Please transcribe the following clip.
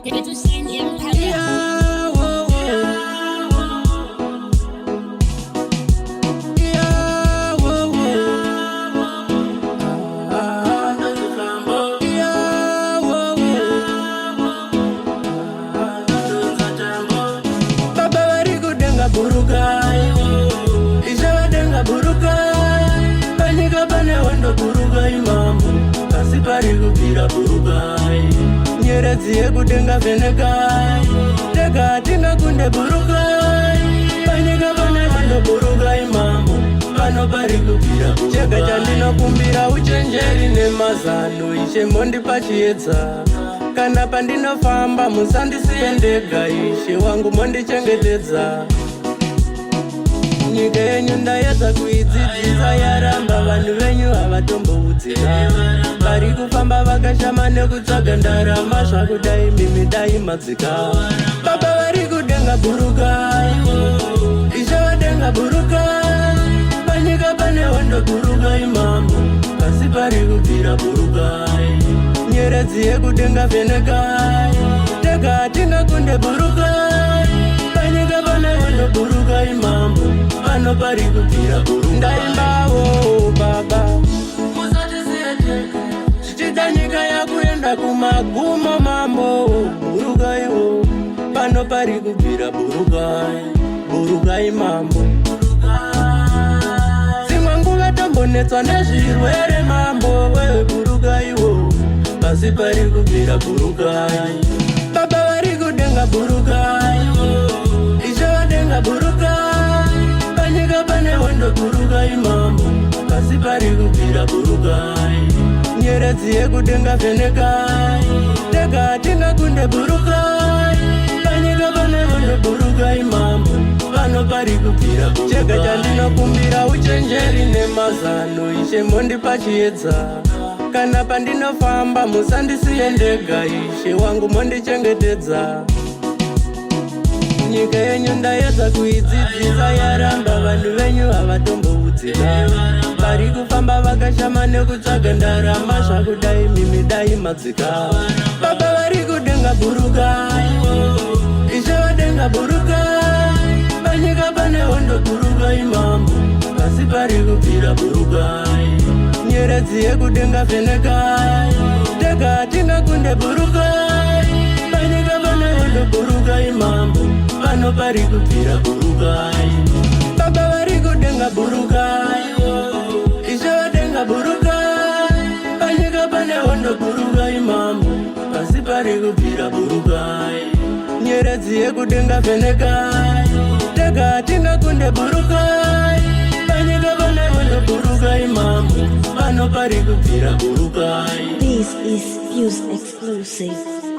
Yeah, whoa, whoa. Yeah, whoa, whoa. Ah, yeah, whoa, whoa. Baba vari kudenga, burukai. Ishe vadenga, burukai. Panyika pane hondo, burukai mambo. Pasi pari kubvira, burukai. Nyeredzi yekudenga, vhenekai. Tega tingakunde, burukai. Panyika pane hondo, burukai mambo. Pano pari kubvira. Chega chandinokumbira uchenjeri nemazano. Ishe, mondipa chiedza kana pandinofamba. Musandisiye ndega, Ishe wangu, mondichengetedza. Nyika yenyu ndaedza kuidzidzisa, yaramba. Vanhu venyu havatomboudzika, vari kufamba vakashama nekutsvaga ndarama. Zvakudai mimi dai madzika. Baba vari kudenga, burukai. Ishe vadenga, burukai. Panyika pane hondo, burukai mambo. Pasi pari kubvira, burukai. Nyeredzi yekudenga, vhenekai. Tega tingakunde, burukai. Panyika pane hondo, burukai mambo. Pano pari kubvira. Ndaimbawo baba, musatisiye tega. Zvichida nyika yakuenda kumagumo. Mambo, burukaiwo. Pano pari kubvira, burukai, burukai mambo. Dzimwe nguva tombonetswa nezvirwere. Mambo wewe, burukaiwo. Pasi pari kubvira, burukai. Baba vari kudenga, burukai. Ishe vadenga, burukai. Panyika pane hondo, burukai mambo. Pasi pari kubvira, burukai. Nyeredzi yekudenga, vhenekai. Tega tingakunde, burukai. Panyika pane hondo, burukai mambo. Pano pari kubvira. Chega chandinokumbira uchenjeri nemazano. Ishe, mondipa chiedza kana pandinofamba. Musandisiye ndega, Ishe wangu, mondichengetedza. Nyika yenyu ndaedza kuidzidzisa, yaramba. Vanhu venyu havatomboudzika, vari kufamba vakashama nekutsvaga ndarama. Zvakudai mimi dai madzika. Baba vari kudenga, burukai. Ishe vadenga, burukai. Panyika pane hondo, burukai mambo. Pasi pari kubvira, burukai. Nyeredzi yekudenga, vhenekai. Tega tingakunde, burukai. Panyika pane hondo, burukai mambo. Pano pari kubvira, burukai. Baba vari kudenga, burukai. Ishe vadenga, burukai. Panyika pane hondo, burukai mambo. Pasi pari kubvira, burukai. Nyeredzi yekudenga, vhenekai. Tega tingakunde, burukai. Panyika pane hondo, burukai mambo. Pano pari kubvira, burukai. This is Fuse Exclusive.